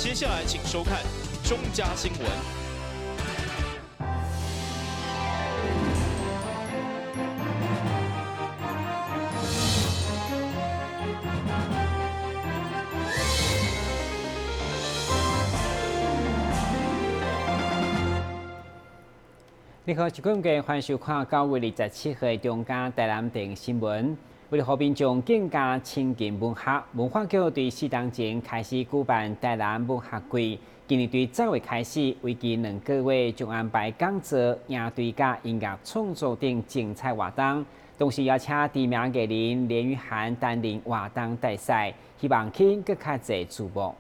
接下來請收看中嘉新聞。你好，是今日歡迎收看9月27號的中嘉台南電新聞。為了予民眾更加親近文學，文化局對4年前開始舉辦台南文學季。今年對10月開始，為期2個月，將安排講座、營隊佮音樂創作等精彩活動。同時邀請知名藝人連俞涵擔任活動大使，希望吸引閣較濟注目。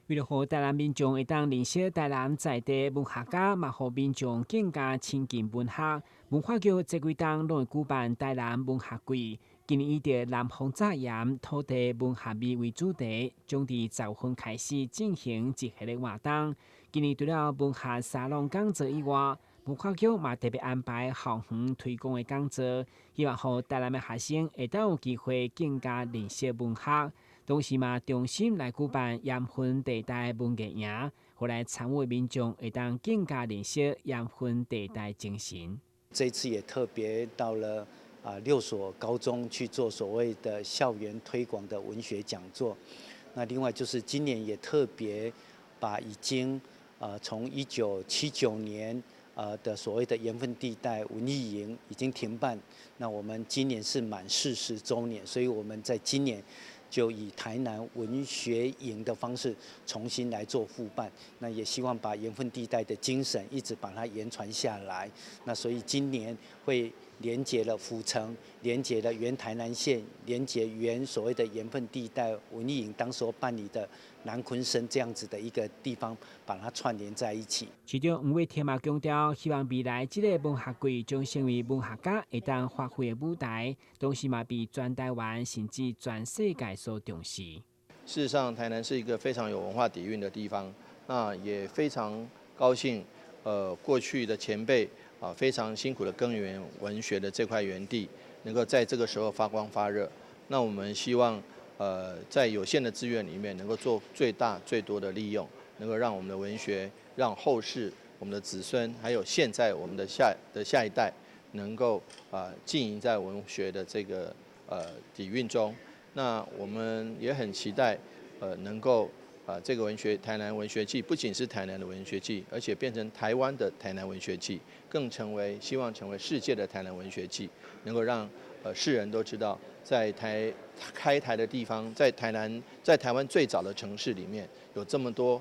為了予台南民眾會當認識台南在地文學家，嘛予民眾更加親近文學，文化局這幾冬攏會舉辦台南文學季。今年以著南方炸鹽土地文學味為主題，將佇10月份開始進行一系列活動。今年除了文學沙龍講座以外，文化局嘛特別安排校園推廣的講座，希望予台南的學生會當有機會更加認識文學。同時嘛，重新來舉辦鹽分地帶文藝營，予來參與的民眾會當更加認識鹽分地帶精神。這次也特別到了6所高中去做所謂的校園推廣的文學講座。那另外就是今年也特別把已經從1979年的所謂的鹽分地帶文藝營已經停辦，那我們今年是滿40週年，所以我們在今年就以台南文學營的方式重新來做復辦，那也希望把鹽分地帶的精神一直把它延傳下來。那所以今年會連結了府城，連結了原台南縣，連結原所謂的鹽分地帶文藝營當時候辦理的南鯤鯓這樣子的一個地方，把它串聯在一起。市長黃偉添嘛強調，希望未來這個文學季將成為文學家會當發揮的舞台，同時嘛被全台灣甚至全世界所重視。事實上，台南是一個非常有文化底蘊的地方，那也非常高興，過去的前輩啊，非常辛苦的耕耘文學的這塊園地，能夠在這個時候發光發熱。那我們希望，在有限的資源裡面，能夠做最大最多的利用，能夠讓我們的文學，讓後世我們的子孫，還有現在我們的下一代，能夠經營在文學的這個底蘊中。那我們也很期待，能夠這個文學台南文學季不僅是台南的文學季，而且變成台灣的台南文學季，更成為希望成為世界的台南文學季，能夠讓世人都知道，在台開台的地方，在台南，在台灣最早的城市裡面，有這麼多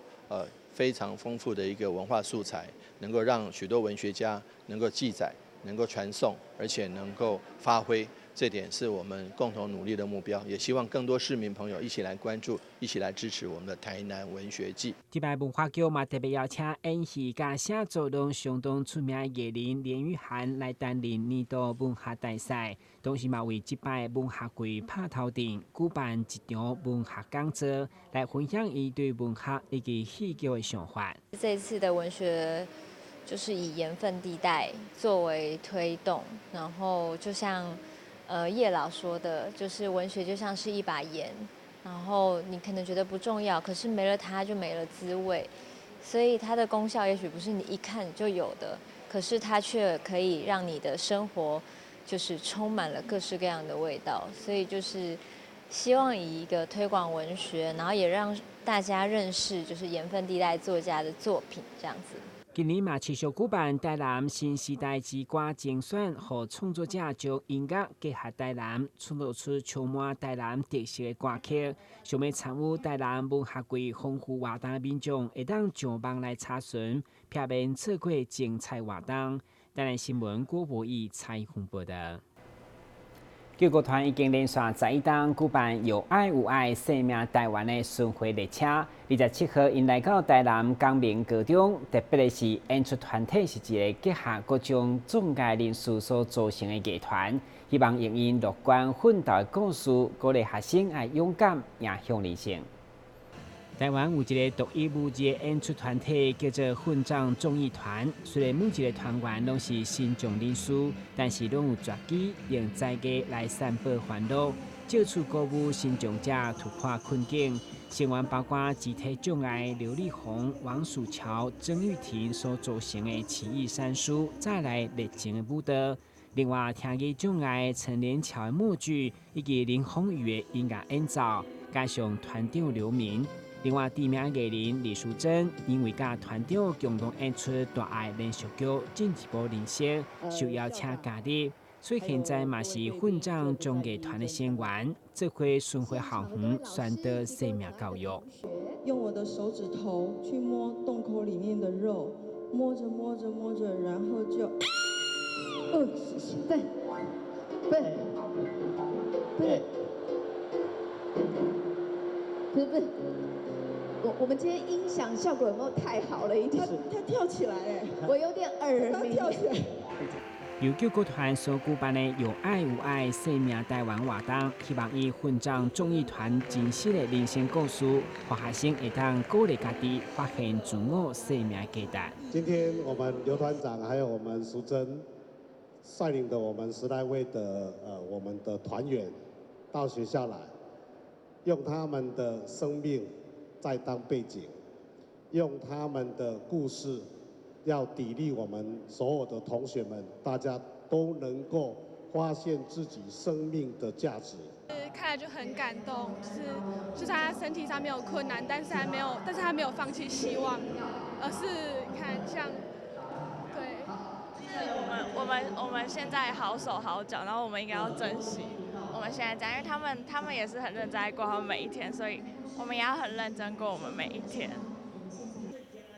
非常豐富的一個文化素材，能夠讓許多文學家能夠記載、能夠傳頌，而且能夠發揮。這點是我們共同努力的目標，也希望更多市民朋友一起來關注，一起來支持我們的台南文學季。這擺文化局嘛特別邀請演戲佮寫作攏相當出名的藝人連俞涵來擔任年度文學大使，同時嘛為這擺文學季拍頭陣，舉辦一場文學講座，來分享伊對文學以及戲劇的想法。這次的文學就是以鹽分地帶作為推動，然後就像葉老說的，就是文學就像是一把鹽，然後你可能覺得不重要，可是沒了它就沒了滋味，所以它的功效也許不是你一看就有的，可是它卻可以讓你的生活就是充滿了各式各樣的味道，所以就是希望以一個推廣文學，然後也讓大家認識就是鹽分地帶作家的作品這樣子。今年嘛持續舉辦台南新時代之歌精選，予創作者將音樂結合台南，創作出充滿台南特色的歌曲。想欲參與台南文學季豐富活動的民眾，會當上網來查詢，避免錯過精彩活動。台南新聞郭博義採訪報道。救國團已經連續11冬舉辦有愛有愛生命台灣的巡迴列車。27號，𪜶來到台南江明高中，特別的是演出團體是一個結合各種宗教人士所組成的藝團，希望用𪜶樂觀奮鬥的故事，鼓勵學生愛勇敢迎向人生。台灣有一個獨一無二的演出團體，叫做奮壯綜藝團。雖然每一個團員攏是身障人士，但是攏有絕技，用才藝來散播歡樂。藉此鼓舞身障者突破困境。成員包括肢體障礙劉麗紅、王曙橋、曾玉婷所組成的奇異三書，再來熱情的舞蹈。另外，聽藝障礙陳連橋的默劇，以及林鴻宇的音樂演奏，加上團長劉明。另外，知名藝人李淑珍因為佮團長共同演出《大愛連續劇》進一步認識，受邀請加入，所以現在嘛是奮長綜藝團的成員，做伙巡迴校園宣導生命教育。用我的手指頭去摸洞口裡面的肉，摸着摸着摸着，然後就，哦，對，對，對，不是不是。我們今天音響效果有沒有太好了一點？他跳起來哎，我有點耳鳴。跳起來。由救國團所舉辦的有愛無礙生命台灣活動，希望以奮長綜藝團真實的人生故事，予學生會當鼓勵家己，發現自我生命價值。今天我們劉團長還有我們淑珍率領的我們10來位的我們的團員到學校來，用他們的生命在當背景，用他們的故事，要砥礪我們所有的同學們，大家都能夠發現自己生命的價值。看了就很感動，就是他身體上沒有困難，但是他沒有放棄希望，而是你看像，對，就是我們現在好手好腳，然後我們應該要珍惜我們現在這樣，因為他們也是很認真在過他們每一天，所以我們也要很認真過我們每一天。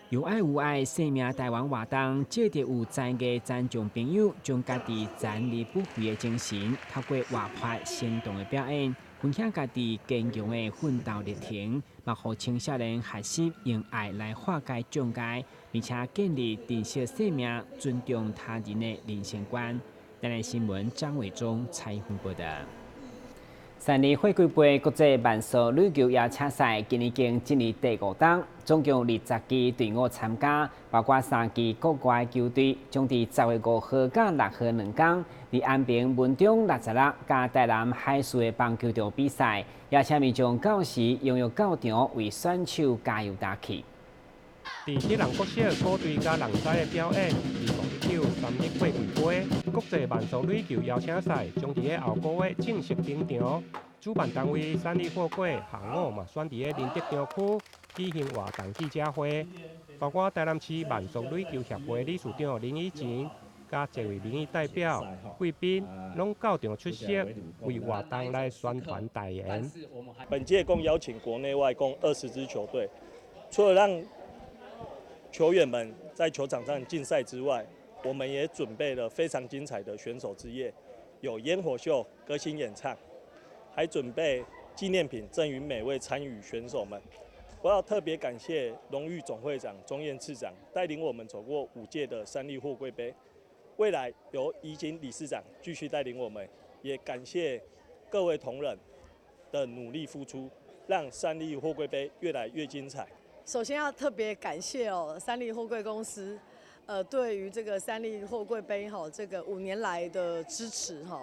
有愛無礙生命台灣活動，借著有才藝殘障朋友將家己殘而不廢的精神，透過活潑生動的表演，分享家己堅強的奮鬥歷程，嘛予青少年學習用愛來化解障礙，並且建立珍惜生命、尊重他人的人生觀。台南新聞張偉忠採訪報道。三立貨櫃杯國際慢速壘球邀請賽今年已經進入第五冬，總共20支隊伍參加，包括三支國外球隊，將佇10月5號佮6號兩工，佇安平文中66佮台南海事的棒球場比賽，邀請民眾到時踴躍到場為選手加油打氣。佇基隆國小鼓隊佮人才的表演，2019三立貨櫃杯國際慢速壘球邀請賽將佇咧後個月正式登場。主辦單位三立貨櫃下午嘛選佇咧仁德場區舉行活動記者會，包括台南市慢速壘球協會理事長林以晴，佮這位民意代表、貴賓，攏到場出席，為活動來宣傳代言。本屆共邀請國內外共20支球隊，除了讓球員們在球場上競賽之外，我們也準備了非常精彩的選手之夜，有煙火秀、歌星演唱，還準備紀念品贈予每位參與選手們。我要特別感謝榮譽總會長鍾燕次長帶領我們走過5屆的三立貨櫃杯，未來由怡景理事長繼續帶領我們，也感謝各位同仁的努力付出，讓三立貨櫃杯越來越精彩。首先要特別感謝哦，三立貨櫃公司，對於這個三立貨櫃杯哈，這個5年來的支持哈，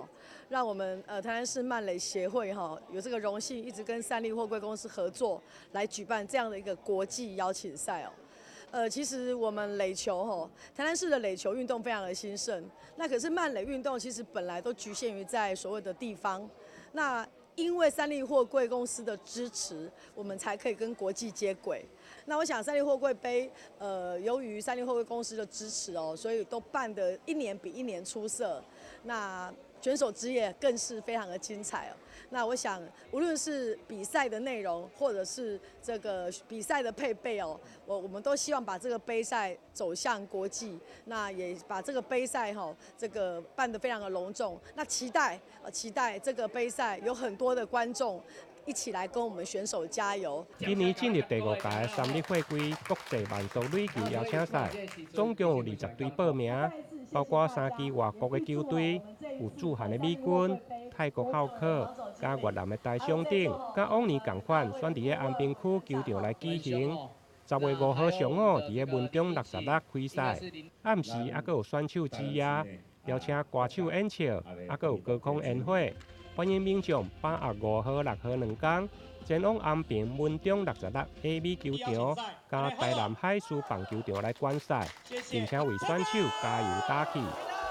讓我們台南市慢壘協會哈有這個榮幸一直跟三立貨櫃公司合作，來舉辦這樣的一個國際邀請賽哦。其實我們壘球吼，台南市的壘球運動非常的興盛，那可是慢壘運動其實本來都局限於在所謂的地方，那因為三立貨櫃公司的支持，我們才可以跟國際接軌。那我想三立貨櫃杯，由於三立貨櫃公司的支持哦，所以都辦得一年比一年出色。那選手之夜更是非常的精彩哦。那我想，無論是比賽的內容，或者是這個比賽的配備哦，我們都希望把這個杯賽走向國際，那也把這個杯賽哈，這個辦得非常的隆重。那期待這個杯賽有很多的觀眾一起來跟我們選手加油。今年進入第五屆三立貨櫃國際慢速壘球邀請賽，總共有20隊報名，包括三支外國的球隊，有駐韓的美軍、泰國浩克、佮越南的台商等，佮往年仝款選佇咧安平區球場來舉行。10月5號上午，佇咧文中66開賽，暗時猶閣有選手之夜，邀請歌手演唱，猶閣有高空煙火。欢迎民众把握5号、6号2天，前往安平文中66 A B 球场佮台南海事棒球场来观赛，并且为选手加油打气。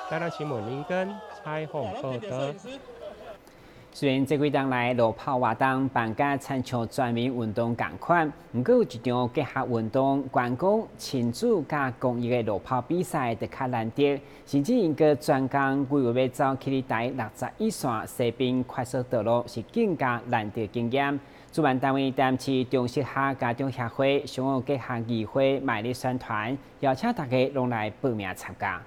台南新闻林根采访报道。虽然这几冬来路跑活动办甲亲像全民运动仝款，毋过有一场结合运动、观光、亲子佮公益的路跑比赛就较难得，甚至𪜶阁专工规划欲走去台61线西滨快速道路，是更加难得经验。主办单位台南市中小学家长协会、松湖结合议会卖力宣传，邀请大家拢来报名参加。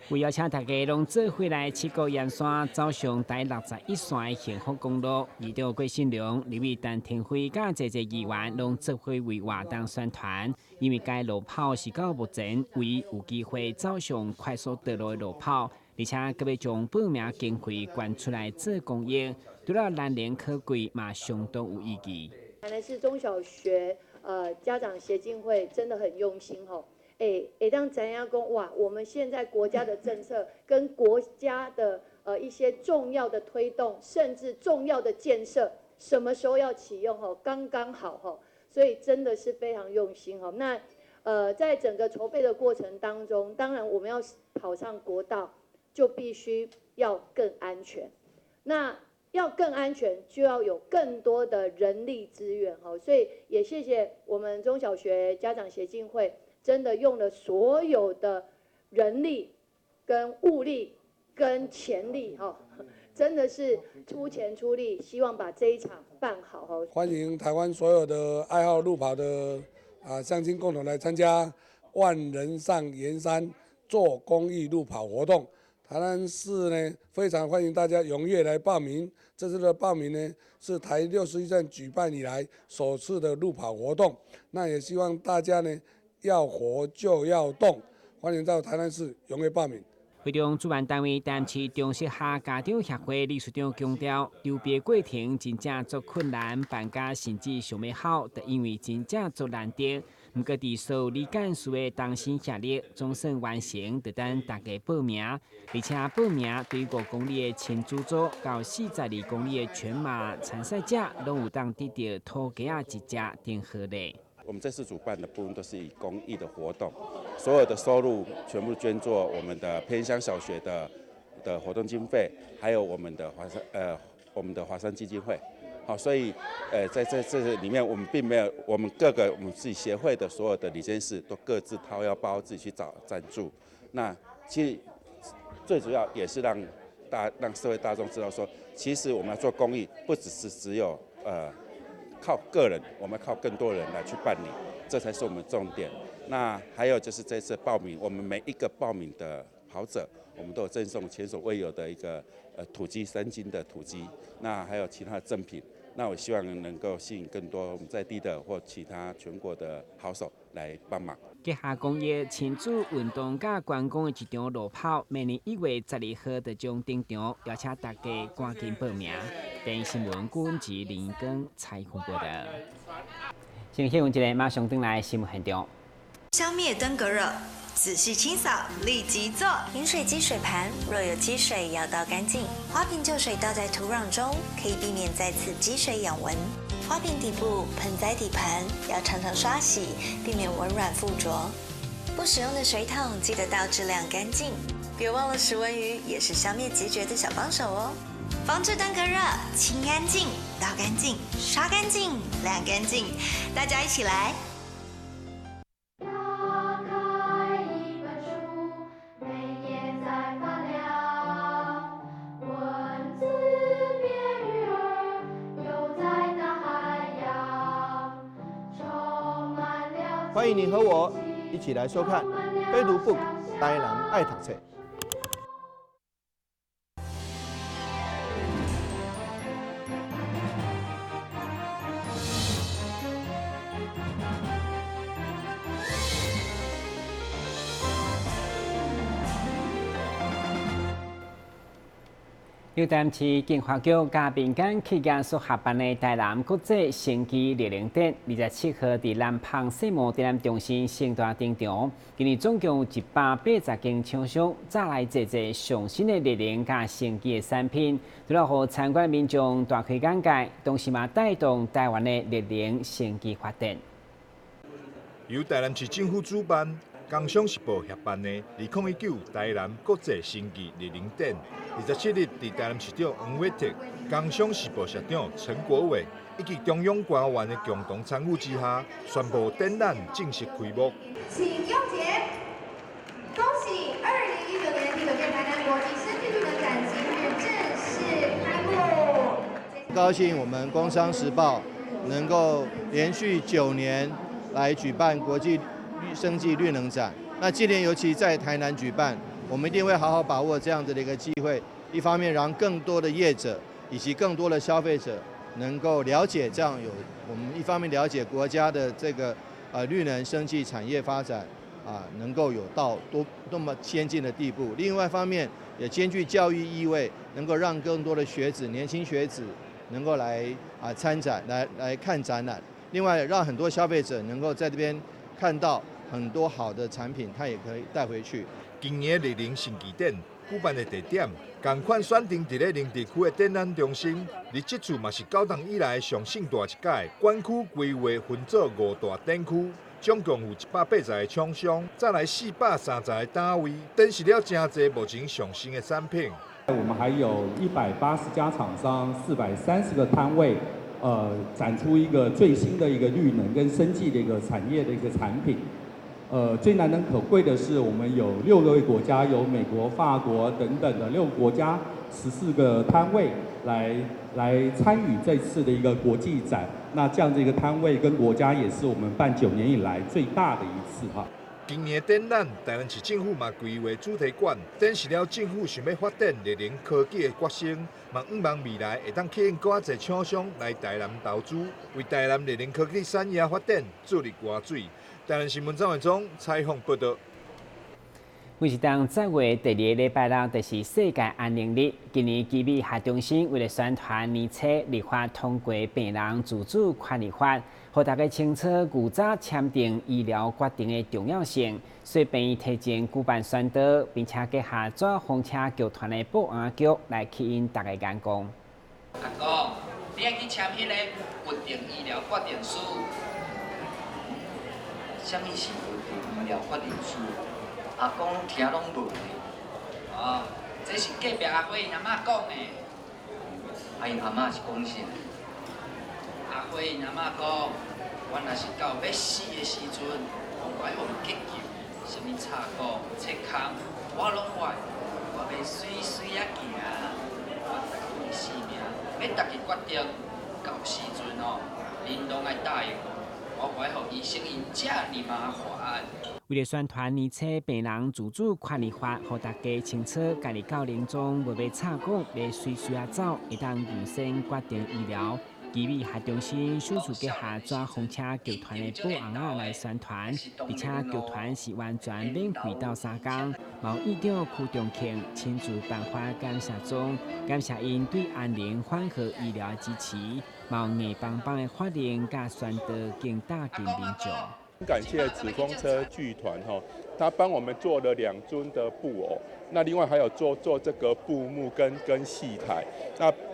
为邀请大家拢做伙来七股盐山，走上台61线的幸福公路，议长郭信良、立委陈亭妃佮济济议员拢做伙为活动宣传。因为该路跑是到目前唯一有机会走上快速道路的路跑，而且阁欲将报名经费捐出来做公益，除了难能可贵，嘛相当有意义。台南市中小学家长协进会真的很用心吼。会当知影讲哇，我们现在国家的政策跟国家的一些重要的推动，甚至重要的建设，什么时候要启用吼，刚刚好吼，所以真的是非常用心吼。那在整个筹备的过程当中，当然我们要跑上国道，就必须要更安全。那要更安全，就要有更多的人力资源吼，所以也谢谢我们中小学家长协进会。真的用了所有的人力、跟物力、跟钱力，哈，真的是出钱出力，希望把这一场办好。哈。欢迎台湾所有的爱好路跑的乡亲共同来参加万人上盐山做公益路跑活动。台南市呢，非常欢迎大家踊跃来报名。这次的报名呢，是台61站举办以来首次的路跑活动。那也希望大家呢，要活就要动，欢迎到台南市踊跃报名。会场主办单位台南市中小学家长协会理事长强调，筹备过程真正足困难，办甲甚至想欲好，就因为真正足难得。毋过，伫所有理干事的同心协力，总算完成，就等大家报名。而且报名对5公里的亲子组到42公里的全马参赛者，拢有当得到土鸡仔一只等好礼。我们这次主办的部分都是以公益的活动，所有的收入全部捐作我们的偏乡小学的活动经费，还有我们的华山基金会。好，所以在这里面，我们并没有我们各个我们自己协会的所有的理监事都各自掏腰包自己去找赞助。那其实最主要也是让社会大众知道说，其实我们要做公益，不只是只有靠个人，我们靠更多人来去办理，这才是我们重点。那还有就是这次报名，我们每一个报名的跑者，我们都有赠送前所未有的一个土鸡3斤的土鸡，那还有其他的赠品。那我希望能够吸引更多我们在地的或其他全国的好手来帮忙。结合公益、亲子运动佮观光的一场路跑，明年1月12号就将登场，邀请大家赶紧报名。电视新闻郭文吉、林根采访报道。先新闻一个，马上转来新闻现场。消灭登革热，仔细清扫，立即做。饮水机水盘若有积水，要倒干净。花瓶旧水倒在土壤中，可以避免再次积水养蚊。花瓶底部、盆栽底盘要常常刷洗，避免蚊卵附着。不使用的水桶记得倒置晾干净。别忘了食蚊鱼也是消灭孑孓的小帮手哦。防治登革热，清干净，倒干净，刷干净，晾干净，大家一起来。打开一本书，每页在发亮，文字变鱼儿，游在大海洋，充满了。欢迎你和我一起来收看《非读 book 台南爱读册》。由台南市经发局佮民间企业所合办的台南国际生技绿能展，27号伫南方世贸展览中心盛大登场。今年总共有180间厂商，早来坐坐上新的绿能佮生技的产品，除了予参观民众大开眼界，同时嘛带动台湾的绿能生技发展。由台南市政府主办，工商时报协办的2019台南国际生技绿能展，27日伫台南市长黄伟哲、工商时报社长陈国伟以及中央官员的共同参与之下，宣布展览正式开幕。请用捷，恭喜2019年第九届台南国际生技绿能展今日正式开幕。高兴我们工商时报能够连续9年来举办国际生技绿能展，那今年尤其在台南举办，我们一定会好好把握这样子的一个机会。一方面让更多的业者以及更多的消费者能够了解这样有我们一方面了解国家的这个绿能生技产业发展啊，能够有到多多么先进的地步。另外一方面也兼具教育意味，能够让更多的学子、年轻学子能够来参展、来看展览。另外，让很多消费者能够在这边看到很多好的产品，他也可以带回去。今年绿能生技展举办的地点，仝款选定伫咧宁地区的展览中心，而这次嘛是九冬以来上盛大一届。馆区规划分做五大展区，总共有180个厂商，再来430个单位，展示了诚济目前上新的产品。我们还有180家厂商，430个摊位，展出一个最新的一个绿能跟生技的一个产业的一个产品。最难能可贵的是，我们有6个国家，有美国、法国等等的6个国家，14个摊位来参与这次的一个国际展。那这样的一个摊位跟国家，也是我们办9年以来最大的一次哈。今年展览，台南市政府嘛规划主题馆，展示了政府想欲发展绿能科技的决心，嘛向望未来会当吸引阁较济厂商来台南投资，为台南绿能科技产业发展注入活水。台南新闻张伟忠采访报道。每一冬10月第二个礼拜六，就是世界安宁日。今年奇美学中心为了宣传年初立法通过病人自主权利法，予大家清楚预早签订医疗决定的重要性，所以病院提前举办宣导，并且结合纸风车剧团的布偶剧来吸引大家眼光。阿公，你爱去签彼个决定医疗决定书。啥物是决定医疗决定书？阿公拢听拢无呢。哦，这是隔壁阿辉𪜶阿嬷讲的。啊，𪜶阿嬷是讲啥？阿辉𪜶阿嬷讲，阮若是到欲死的时阵，我爱予急救，啥物插骨、切空，我拢爱。我欲媠媠仔行，我家己的性命，欲家己决定。到时阵哦，恁拢爱答应我，我无爱予医生𪜶遮尔麻烦。为了宣传年初病人自主权利法，予大家清楚，家己到临终袂欲插管，欲媠媠仔走，会当预先决定医疗。奇美学中心首次结合纸风车剧团的布偶仔来宣传，而且剧团是完全免费斗相共。嘛有院长区中庆亲自颁发感谢状，感谢𪜶对安宁缓和医疗的支持，嘛有硬邦邦的法令佮宣导，更打近民众。感谢纸风车剧团哈，他帮我们做了2尊的布偶，那另外还有做做这个布幕跟戏台，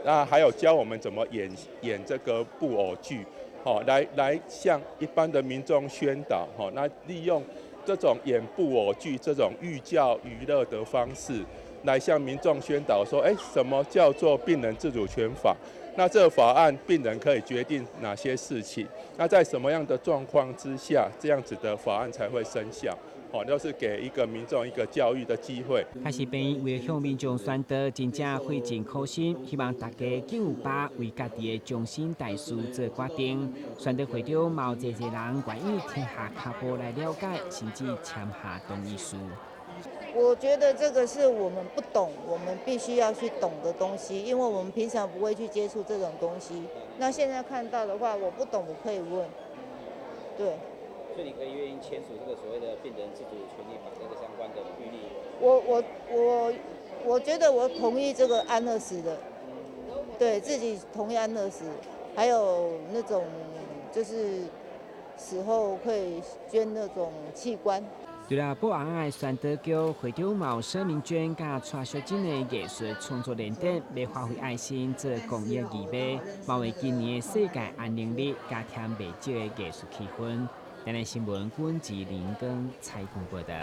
那还有教我们怎么演演这个布偶剧，好来向一般的民众宣导哈，那利用这种演布偶剧这种寓教于乐的方式，来向民众宣导说，哎，什么叫做病人自主权法？那这个法案，病人可以决定哪些事情？那在什么样的状况之下，这样子的法案才会生效？哦，就是给一个民众一个教育的机会。开始病院为了向民众宣导，真正费尽苦心，希望大家紧把为家己的终身大事做决定。宣导会中，嘛有济济人愿意停下跤步来了解，甚至签下同意书。我觉得这个是我们不懂，我们必须要去懂的东西，因为我们平常不会去接触这种东西。那现在看到的话，我不懂，我可以问。对。所以你可以愿意签署这个所谓的病人自主权利法这个相关的预立？我我覺得我同意這個安樂死的，對自己同意安樂死，還有那種就是死後可以捐那種器官。除了布尪仔的宣導局會長毛社明娟佮蔡淑珍的藝術創作連展，欲發揮愛心做公益義賣，嘛為今年的世界安寧日加添袂少的藝術氣氛。台南新聞阮志林光採訪報導。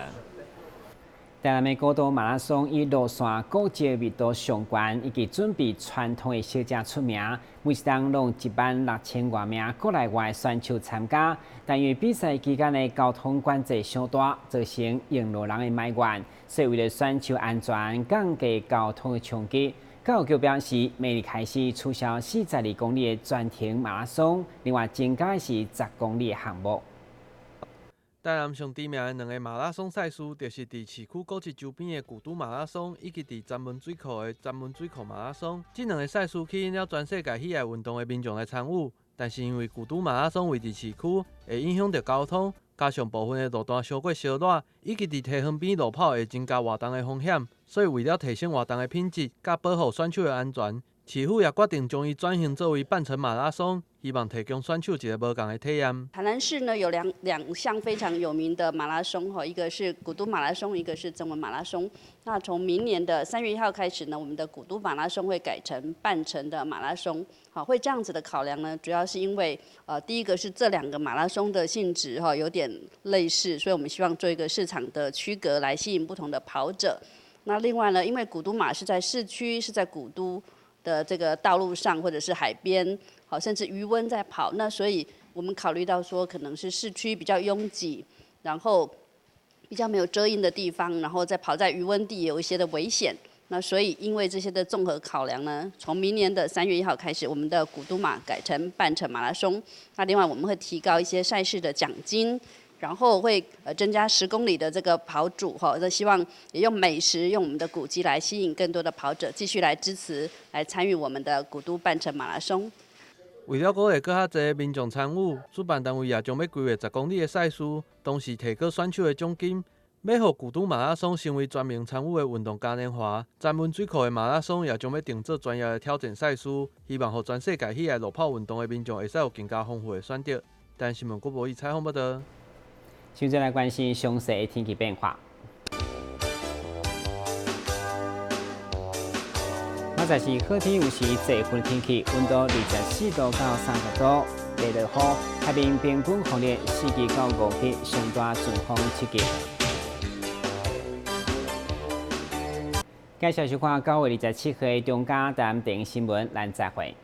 台南的古都馬拉松以路線古蹟密度上懸，以及準備傳統的小食出名，每一冬攏1萬6千外名國內外選手參加。但因為比賽期間的交通管制傷大，造成沿路人的埋怨，所以為了選手安全，降低交通的衝擊，教育局表示，明日開始取消42公里的全程馬拉松，另外增加的是10公里的項目。台南上知名的兩个馬拉松賽事，就是佇市區古蹟周邊的舊都馬拉松，以及佇曾文水庫的曾文水庫馬拉松。這兩個賽事吸引了全世界喜愛運動的民眾來參與，但是因為舊都馬拉松位佇市區，會影響著交通，加上部分的路段傷過燒熱，以及佇堤園邊路跑會增加活動的風險，所以為了提升活動的品質，佮保護選手的安全，市府也決定將伊轉型作為半程馬拉松，希望提供選手一个無仝的體驗。台南市呢有兩項非常有名的馬拉松，哈，一個是古都馬拉松，一個是曾文馬拉松。那從明年的3月1號開始呢，我們的古都馬拉松會改成半程的馬拉松。好，會這樣子的考量呢，主要是因為，第一個是這兩個馬拉松的性質哈有點類似，所以我們希望做一個市場的區隔，來吸引不同的跑者。那另外呢，因為古都馬是在市區，是在古都的這個道路上，或者是海邊，好，甚至餘溫在跑，那所以我們考慮到說，可能是市區比較擁擠，然後比較沒有遮蔭的地方，然後再跑在餘溫地有一些的危險。那所以因為這些的綜合考量呢，從明年的3月1號開始，我們的古都馬改成半程馬拉松。那另外我們會提高一些賽事的獎金。然後會增加10公里的這個跑組哈，就希望也用美食、用我們的古蹟來吸引更多的跑者繼續來支持、來參與我們的古都半程馬拉松。為了鼓勵閣較濟民眾參與，主辦單位也將欲規劃10公里的賽事，同時提高選手的獎金，欲予古都馬拉松成為全民參與的運動嘉年華。曾文水庫的馬拉松也將欲定做專業的挑戰賽事，希望予全世界喜愛路跑運動的民眾會使有更加豐富的選擇。台南新聞郭博義採訪報導。現在來關心詳細的天氣變化。現在是好天有時濟雲天氣，溫度24度到30度，會落雨，海面平均風力4級到5級，上大陣風7級。介紹收看9月27號中嘉台南新聞，咱再會。